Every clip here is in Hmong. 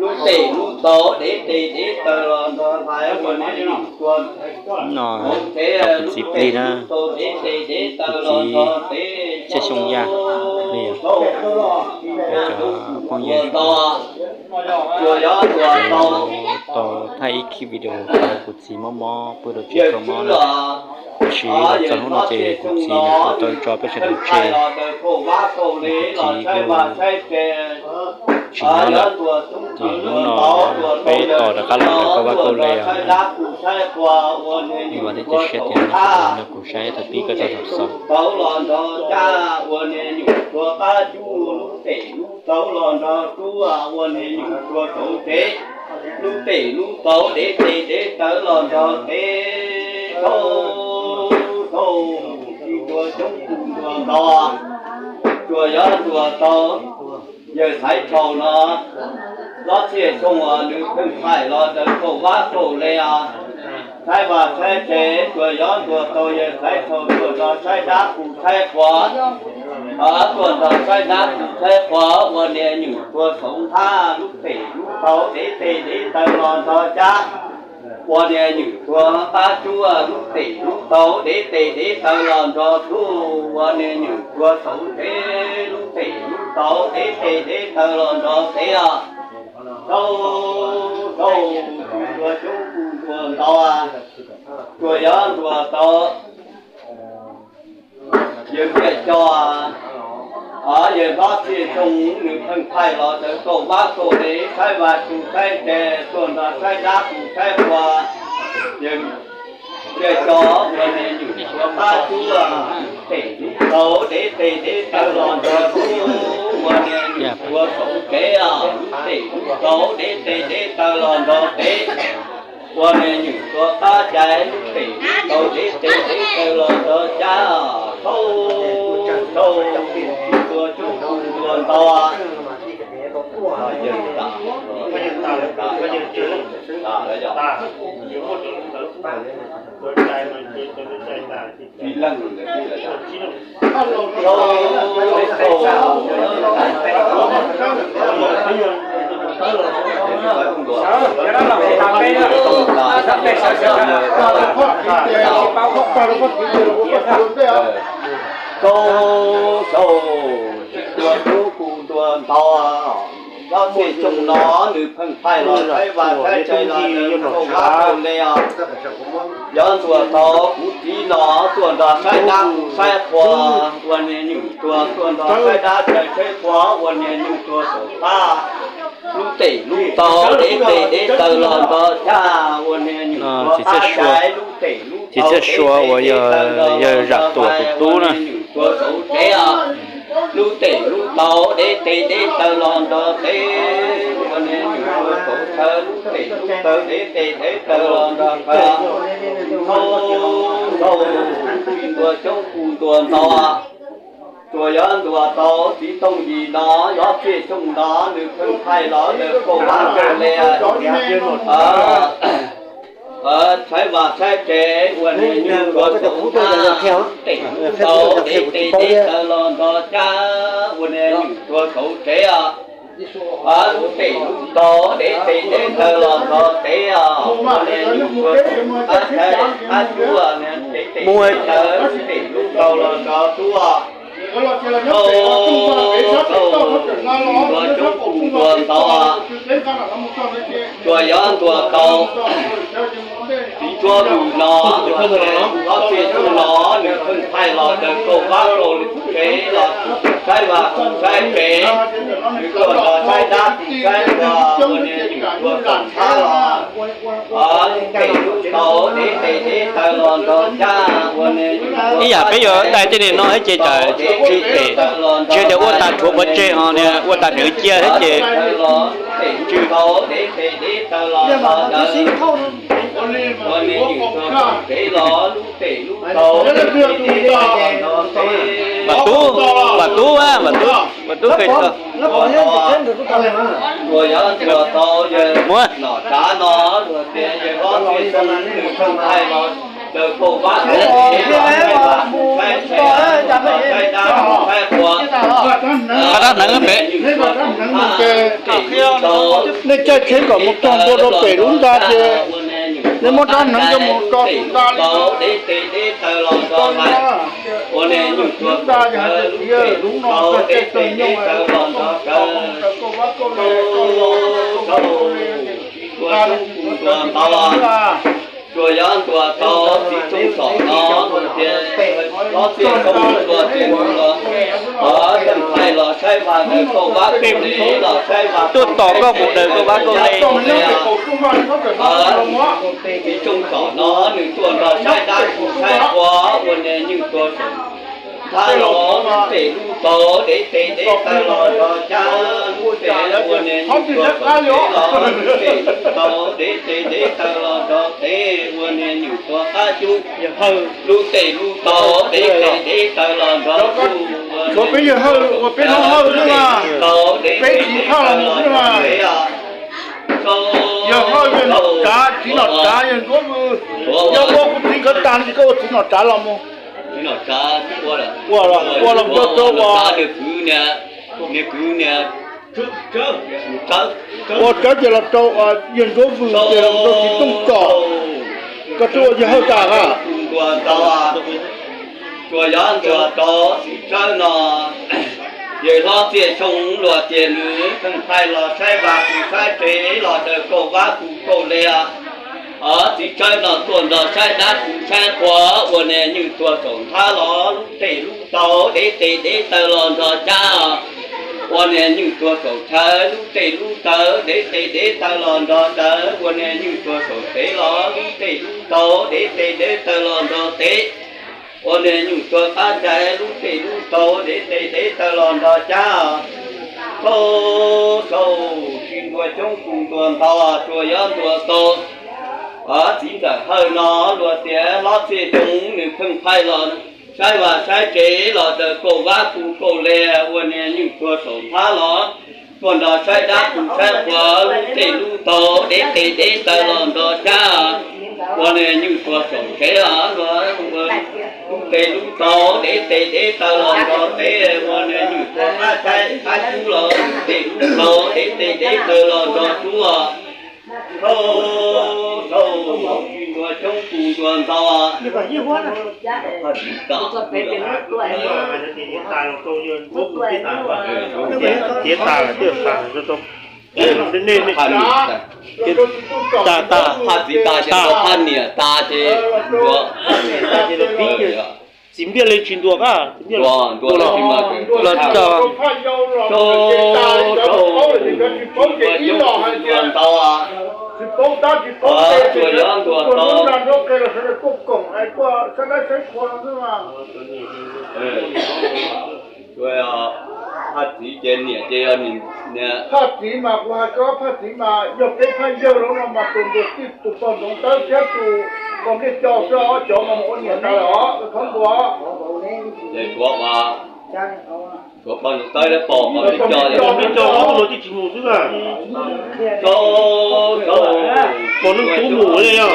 Lub pem lub tau dev tes dev taw los nrog hlais ua niam nyuj tuag. No, kuv txiv plig na, kuv txiv Txhiaj Xyooj Yaj plig, cov phooj ywg tau thaij ib khib video kuv txiv mob mob pw rau tsev kho mob na. Tab sis los txog hnub no ces kuv txiv nws kuj tau tso peb sawv daws tseg, kuv txiv kuj tsis nyob lawm. Ces hnub no peb tos rov qab los ntawm Kauj Vab Kauj Hle os. Vam thiab cia siab tias nej sawv daws nrog kuv saib thaum pib kom txog thaum xaus. Lub pem lub tau dev tes dev taw los nrog teb, thaum thaum tsis ntuas coob kuv ntuas ntau, tsuas yog ntuas tau yawg Xaiv Tshau no, Lob Txhiaj Xyooj uas nws pheej thaij los ntawm Kauj Vab Kauj Hle os. Saib vaj saib tsev tsuas yog ntuas tau yawg Xaiv Tshau tuaj nrog saib dab kuv saib quas, tuaj nrog saib dab kuv saib quas ua niam nyuj tuag saum nthab, lub pem lub tau dev tes dev taw los nrog cab, ua niam nyuj tuag qab tsuab, lub pem lub tau dev tes dev taw los nrog tsuab, ua niam nyuj tuag saum tsev, lub pem lub tau dev tes dev taw los nrog tsev os. Tau tau kuv ntuas coob kuv ntuas ntau, tsuas yog ntuas tau yawg Npiaj Cog, yawg Hlob Txhiaj Xyooj nws pheej thaij los ntawm Kauj Vab Kauj Hle, saib vaj saib tsev tuaj nrog saib dab kuv saib quas, yawg Npiaj Cog ua niam nyuj tuag qab tsuab, lub pem lub tau dev tes dev taw los nrog tsuab, ua niam nyuj tuag saum tsev os, lub pem lub tau dev tes dev taw los nrog tsev, ua niam nyuj tuag qab caiv, lub pem lub tau dev tes dev taw los nrog cab, tau tau kuv ntuas coob kuv ntuas ntau. Tau tau kuv ntuas coob kuv ntuas ntau. Lob Txhiaj Xyooj no nws pheej thaij los saib vaj saib tsev los ntawm Kauj Vab Kauj Hle os. Yog ntuas tau kuv txiv no tuaj nrog saib dab kuv saib quas, ua niam nyuj tuag tuaj nrog saib dab tsev saib quas, ua niam nyuj tuag saum nthab, lub pem lub tau dev tes dev taw los nrog cab, ua niam nyuj tuag qab caiv, lub pem lub tau dev tes dev taw los nrog cab, ua niam nyuj tuag saum tsev os. Lub pem lub tau dev tes dev taw los nrog tsev, ua niam nyuj tuag saum tsev, lub pem lub tau dev tes dev taw los nrog tsev. Tau tau kuv ntuas coob kuv ntuas ntau. Tsuas yog ntuas tau txiv Tooj Yim no, Lob Txhiaj Xyooj no nws pheej thaij los ntawm Kauj Vab Kauj Hle, saib vaj saib tsev ua niam nyuj tuag saum nthab, lub pem lub tau dev tes dev taw los nrog cab, ua niam nyuj tuag saum tsev os. Lub pem lub tau dev tes dev taw los nrog tsev os, ua niam nyuj tuag saum nthab, qab tsuab, lub pem lub tau los nrog tsuab. Tau tau kuv ntuas coob kuv ntuas ntau. Tsuas yog ntuas tau txiv Tsuab Lwm no, Lob Txhiaj Xyooj no nws pheej thaij los ntawm Kauj Vab Kauj Hle los saib vaj saib tsev, nws tuaj los saib dab saib quas, ua niam nyuj tuag saum nthab los. Lub pem lub tau dev tes dev taw los nrog cab, ua niam nyuj tuag. Ib yam peb yuav dai tej niag no thiab ces tsam tsis pem, tsis tias ua tag rhuav pov tseg ho niag ua tag nrho cia thiab ces tsis tau dev tes dev taw los nrog cab. Ua niam nyuj tuag saum tsev los lub pem lub tau dev tes dev taw los nrog tsev. Vam Tub, Vam Tub, Vam Tub, Vam Tub pem tau. Tsuas yog ntuas tau yawg Nom Tsav no, luag tias yawg Lob Txhiaj Xyooj nws pheej thaij los Pab rab hneev pem, nej caij tsheb kom mus txog ntua rau pem lub nta ces nej muab rab hneev coj mus tso tus nta li. Ua niam nyuj tuag saum chaw lub tsev lub no deb tes deb taw los nrog rawv. Tsuas yog ntuas tau txiv tshooj txom no tias, ob txiv tshooj tuag tias los, Thaij los saib vas daws kauj vab kauj le los saib vas tuaj tos koj mus daws kauj vab kauj le. Txiv tshooj txom no nws tuaj nrog saib dab kuv saib qhua, ua niam nyuj tuag saum thab los lub tes lub taw deb tes deb taw los nrog cab lub tes, ua niam nyuj tuag saum tsev los lub tes lub taw deb tes deb taw los nrog tev, ua niam nyuj tuag qab cub lub tes lub taw deb tes deb taw los nrog cub, ua peb yawg Hawj, ua peb hlob Hawj xwb mas, peb txiv Thaj los mus xwb mas. Yawg Hawj, yawg Nom Tsav, txiv Nom Tsav, yawg Nkuab Vwm, yog ua kuv txiv nkawd tas no ces koj ua txiv Nom Tsav los mus. Ua los ua rau ua, ua Tsawb ces los rau yawg Nkuab Vwm ces los rau txiv Tooj Tsom, koj twb ua yawg Hawj tas a. Tsuas yog ntuas tau txiv tsawb no, yawg hlob Txiaj Xyoo luag tias nws pheej thaij los saib vas kuv saib tsev los daws kauj vab kuv kauj le. Txiv tsawb no tuaj nrog saib dab kuv saib qhua, ua niam nyuj tuag saum nthab los lub tes lub taw deb tes deb taw los nrog cab. Ua niam nyuj tuag saum chaw lub tes lub taw deb tes deb taw los nrog rawv, ua niam nyuj tuag saum tsev los lub tes lub taw deb tes deb taw los nrog tev. Ua niam nyuj tuag qab ntsa lub tes lub taw deb tes deb taw los nrog cab. Tau sau tsis ntuas coob kuv ntuas ntau, tsuas yog ntuas tau txiv ntxawm Hawj no luag tias hlob Txiaj Xyoo nws pheej thaij los saib vas saib tsev los daws kauj vab kuv kauj le, ua niam nyuj tuag saum nthab los tuaj nrog saib dab kuv saib qhua, lub tes lub taw deb tes deb taw los nrog cab. Ua niam nyuj tuag saum tsev los lub tes lub taw deb tes deb taw los nrog tev, ua niam nyuj tuag qab saib qab cub los lub tes lub taw deb tes deb taw los nrog cub. Tau sau tsis ntuas coob kuv ntuas ntau. Tiav tas, tiav tas, tas tas, phaj txiv tas ces phaj niam tas ces ntuas. Txiv npiaj li tsis ntuas, ntuas los tau. Tsuas yog ntuas tau. Phaj txiv ces niam ces yog niam. Phaj txiv mas kuv hais rau phaj txiv mas yog peb phaj yawg los no mas tus ntuas tij tus pog Ntxoov Tawb thiab tus pog Npliaj Co xwb os, cov mas mus ua niam tas lawm os, thov ntuas. Ces tshuav, tshuav pog Ntxoov Tawb thiab pog Npliaj Co, Npliaj Co tsis mus xwb. Pog Nuj Tub mus li yog.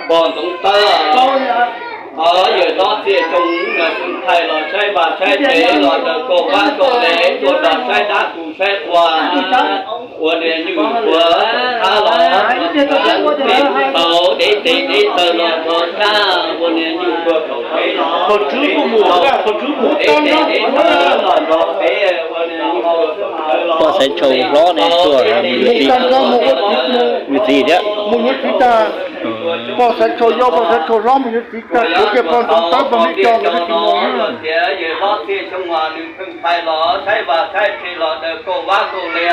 Pog Ntxoov Tawb, yawg hlob Txiaj Xyoo no thaij los saib vaj saib tsev los daws kauj vab kauj le, tuaj nrog saib dab kuv saib qhua. Ua niam nyuj tuag saum nthab los, lub tes lub taw deb tes deb taw los nrog cab. Ua niam nyuj tuag saum tsev los, pog Tswb kuj mus, pog Tswb mus, deb tes deb taw los nrog tev. Ua niam nyuj tuag saum tsev los, pog Xaiv Tshau hlob ne tuaj mus yuav txiv, mus yuav txiv thiab. Mus yuav txiv tag, pog Xaiv Tshau yau, pog Xaiv Tshau hlob mus yuav txiv tag, tshuav kiag pog Ntxoov Tawb, pog Npliaj Co nkawd twb tsis mus. Yawg hlob Txiaj Xyoo nws pheej thaij los saib vaj saib tsev los daws kauj vab kauj le,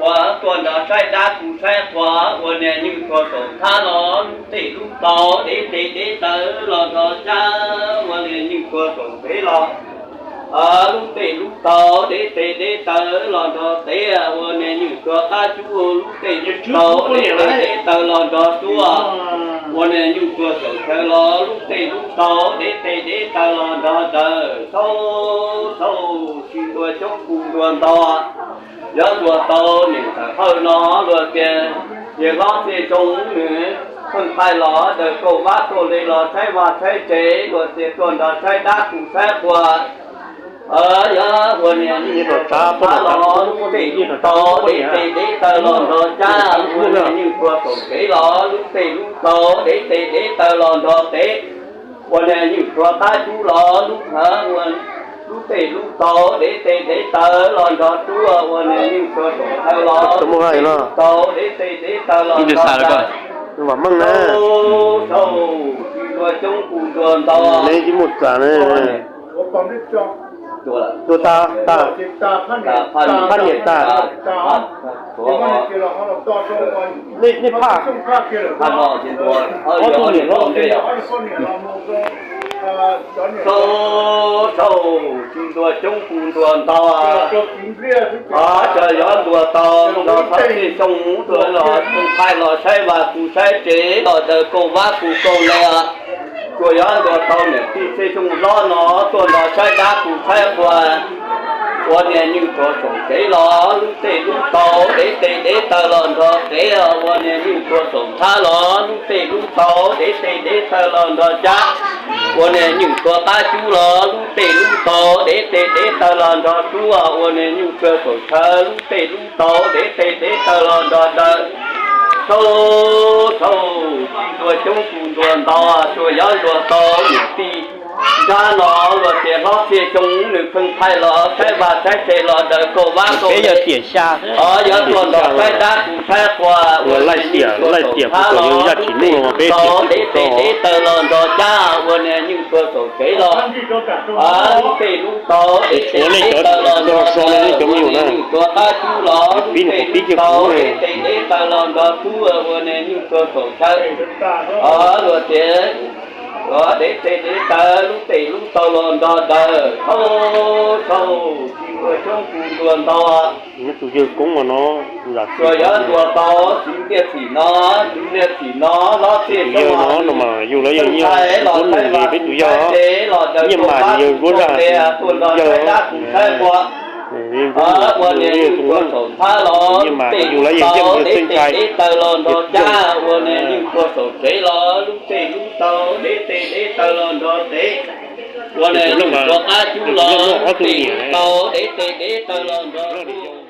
ua tuaj nrog saib dab kuv saib qhua. Ua niam nyuj tuag saum nthab los, lub tes lub taw deb tes deb taw los nrog cab. Ua niam nyuj tuag saum tsev los, lub tes lub taw deb tes deb taw los nrog tev. Ua niam nyuj tuag qab cub, lub tes lub taw deb tes deb taw los nrog cub. Ua niam nyuj tuag saum chaw los, lub tes lub taw deb tes deb taw los nrog daws. Tau, tau, tsis ntuas coob kuv ntuas ntau. Yog ntuas tau niam ntxawm Hawj no luag tias Txiv hlob Txiv Xyoo nws pheej thaij los daws kauj vab kauj le los saib vaj saib tsev, luag txiv tuaj nrog saib dab kuv saib quas. Yog ua niag nyuj tuag tsav los lub teg lub taw dev tes dev taw los nrog cab, ua niag nyuj tuag saum tsev los lub teg lub taw dev tes dev taw los nrog tev, ua niag nyuj tuag qab cub los lub, lub teg lub taw dev tes dev taw los nrog cub, ua niag nyuj tuag saum thaw los lub teg lub taw dev tes dev taw los nrog cub. Sau, sau, tsis ntuag coob kuv ntuag ntau. Tuag tas, tas, phaj niam tas. Nej phaj, ob tug niam los. Sau, sau, tsis ntuag coob kuv ntuag ntau. Tsuas yog ntuag tau nrog Txiv Xyoo tuaj los, thaij los saib vaj kuv saib tsev los daws kauj vab kuv kauj le. Tsuas yog ntuag tau niam tij Txiv Xyoo hlob no tuaj nrog saib dab kuv saib quas. Ua niag nyuj tuag saum tsev los lub teg lub taw dev tes dev taw los nrog tev, ua niag nyuj tuag saum thav los lub teg lub taw dev tes dev taw los nrog cab, ua niag nyuj tuag qab cub los lub teg lub taw dev tes dev taw los nrog cub, ua niag nyuj tuag saum thaw lub teg lub taw dev tes dev taw los nrog daws. Sau, sau, tsis ntuag coob kuv ntuag ntau, tsuas yog ntuag tau niam tij nrab no, luag txiv hlob Txiv Xyoo nws pheej thaij los saib vaj saib tsev los daws kauj vab kauj le. Yog tuaj nrog saib dab kuv saib quas, ua niag nyuj tuag saum thav los lub teg lub taw dev tes dev taw los nrog cab, ua niag nyuj tuag saum tsev los lub teg lub taw dev tes dev taw los nrog daws, ua niag nyuj tuag qab cub los lub teg lub taw dev tes dev taw los nrog cub, ua niag nyuj tuag saum thaw. Luag txiv, dev tes dev taw lub teg lub taw los nrog daws. Sau, sau, tsis ntuag coob kuv ntuag ntau. Tus yawg koob no, tsuas yog ntuag tau txiv Liaj Txim no, txiv Liaj Txim no, hlob Txiv Xyoo no mas yug lawv yog nyiaj nruab nws peb tus yawg, nyiaj mas yawg nruab zaj yawg, ua niag nyuj tuag saum thav los lub teg lub taw dev tes dev taw los nrog cab, ua niag nyuj tuag saum tsev los lub teg lub taw dev tes dev taw los nrog tev, ua niag nyuj tuag qab cub los lub teg lub taw dev tes dev taw los nrog cub.